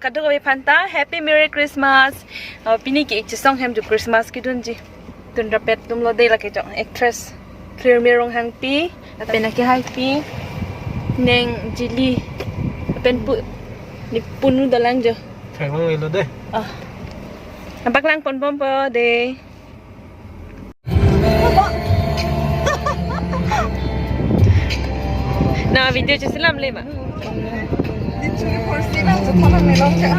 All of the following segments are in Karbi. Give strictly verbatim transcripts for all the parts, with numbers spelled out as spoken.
Kadokave aphanta Happy Merry Christmas. Uh, pini ke-ik chesong hem jo Christmas kedunji. Tun rapet atum lo de lake jo actress Clear Mir Ronghangpi, lapen lake Haipi, Neng Jili, lapen pu, ne punu dolang jo. Thang long elo de. Ah. Abak lang ponbompo de. Na video cheselam le ma.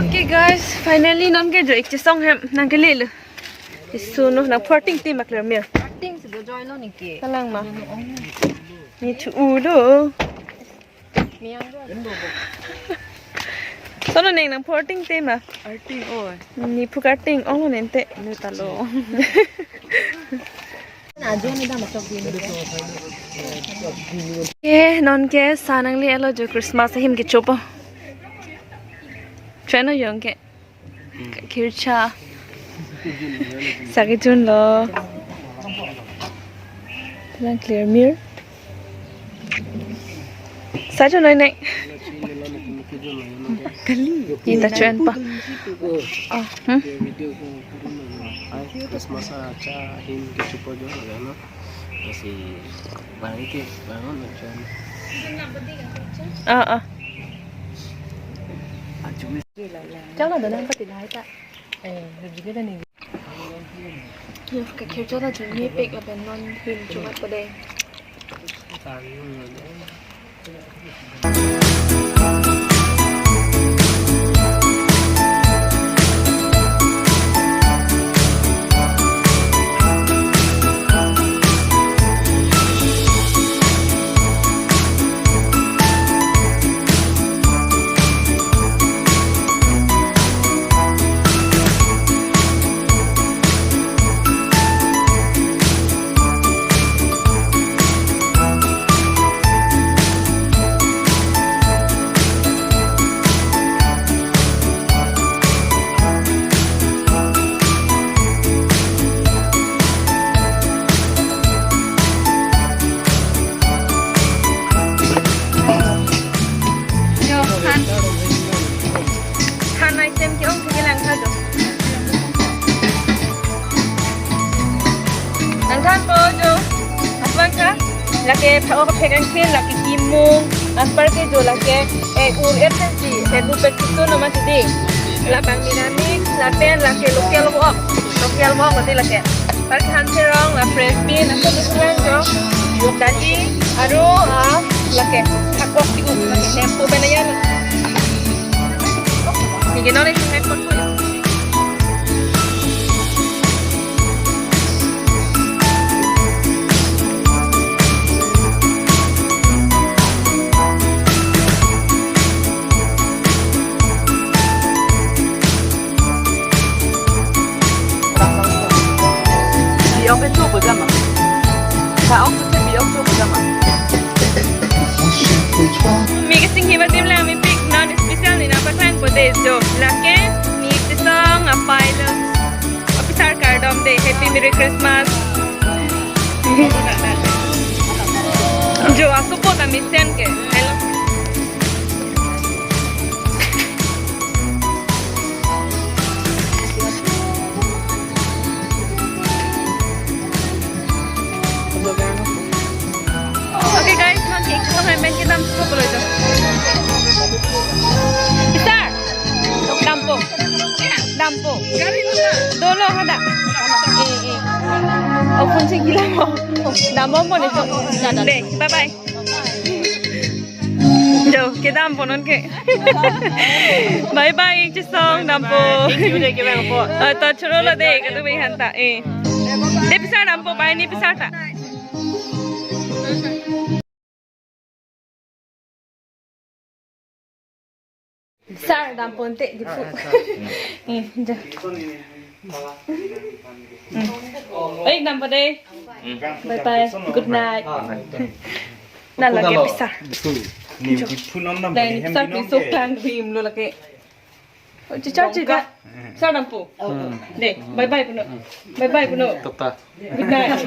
Okay guys, finally non ke jo-ik chesong hem nangkele lo. Isu no nang fourteen te ma Clear Mir. Fourteen si do join lo niki. Kalang ma. Ni chu u lo. Sono neng nang fourteen te ma. Arting oi. Ni phu karting ong lo nente. Nu ta lo. Na jo ni dam tok di ni. Eh, non ke sa nangle lo jo Christmas ahim kechopo. Chano yong ke. Kircha. Sa kejun lo. Lang Clear Mir. Sa jo noi neng. Kali. Ni ta chuen pa. Oh, hmm. Ai, Christmas acha ahim kechopo jo lo no. Kasi bang ke bang no chuen. Ah, ah. Chang na donan pati dai ta. Eh, rugi ke tani. Yo, ke kher chota chun ni pek lapen non him chumat ko de. Jo, han. Han item ke-ong ke lang tha jo. Nangthanpo jo. Aswan tha. Lake pha-o kaphek angkhin, lake kimung. Anpar ke jo lake, eh, ur er thansi. He bu pet kutu nama tidi. Labang miramik, lapen lake local wok. Local wok mati lake. Lake han serong, la fresh bean, ako dukulan jo. Dali, aru, ah, lake, akok tigu, lake, nempo benayan. Nige nore si hek pot po. Biok ke cho bejama. Sa ok se biok cho bejama. Mi kesing hiba tim lang mi pik non special ni nangpaklang po de jo. Lake ni pisang apai lo. Apisar kardom de. Happy Merry Christmas. Jo asupo ta mesen ke. Hello. Okay guys, non ke-ik chesong hem pen kedam supo pulo jo. Pisar, dampo. Dampo. Dolo hadak. Eh, eh. Oh, phone si gila mo. Dampo mo ni jo. De, bye bye. Jo, kedampo non ke. Bye bye, ik chesong dampo. Thank you, thank you, thank you. Ah, to choro lo de, kadokave aphanta. Eh. De pisar dampo, bye ni pisar ta. Sar dampo ante di pu. Ah, ah, sar. Eh, ja. Hmm. Eh, dampo de. Hmm. Bye bye. Good night. Ah. Na lake pisar. Betul. Ni di phone on nam. Lake ni pisar hem pisok binom ke. Tang rim lo lake. Oh, cica cica. Sar dampo. Hmm. De, bye bye puno. Bye bye puno. Tata. Good night.